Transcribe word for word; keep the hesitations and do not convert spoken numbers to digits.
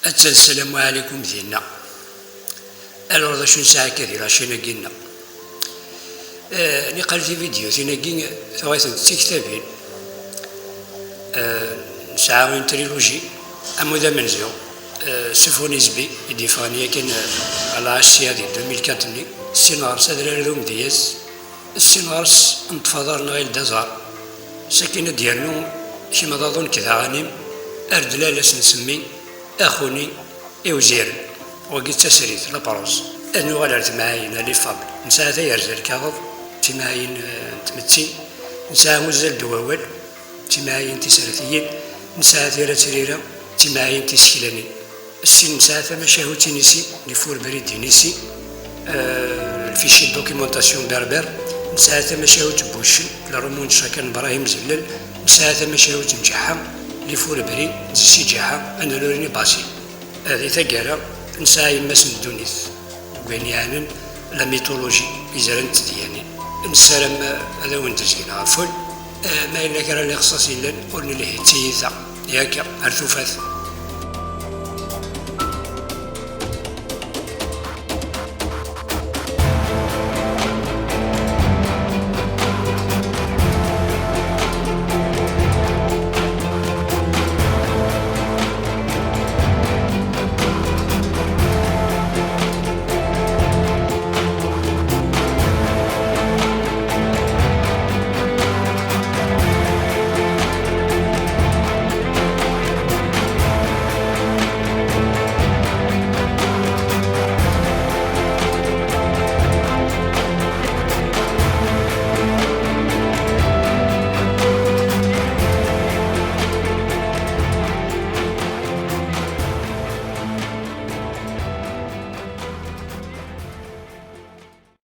Attan, ssalamu ɛlikum dinna. Alors, d acu nesɛa akka di la chaîne-agi-nneɣ? Eh, niqal tividyu-tin-agi tuɣ-itent d tiktabin. Eh, nesɛa une trilogie, Amud amenzu, eh, Sufɣ Nizbi, i d-yeffɣen yakan, eh, à la H C A di deux mille quatre-nni, ssin ɣer-s Adrar d umedyaz, ssin ɣer-s Neṭṭef aḍar-nneɣ i ldazar. Sakin ad d-yernu kemm d aḍu nekk d aɣanim, ar d lal as-nsemmi Axuni iwziren. Wagi d tasrit, la prose. Ad nuɣal ar temɛayin, à les fables. Nesɛa tayerza lkaɣeḍ, d timɛayin, eh, n tmetti. Nesɛa uzzal d wawal, d timɛayin tisertiyin. Nesɛa tira d trira, d timɛayin tiseklanin. Ssin nesɛa tamacahut inisi, les fourberies d'Inissi, euh, le fichier de documentation berbère. Nesɛa tamacahut n wuccen, le roman de Chakan Brahim Zellel. Nesɛa tamacahut n Ǧeḥḥa, les fourberies de Si Ǧeḥḥa, un Alorini Bassi. Eh, di taggara, nesɛa yemma-s n ddunit, deg wayen yeɛnan la mythologie, izerran d tedyanin. Nessaram, eh, ad awen-d-zgen ɣef wul. Eh, ma yella kra n lixṣaṣ yellan, ur nelhi d tiyita, yakka, ar tufat.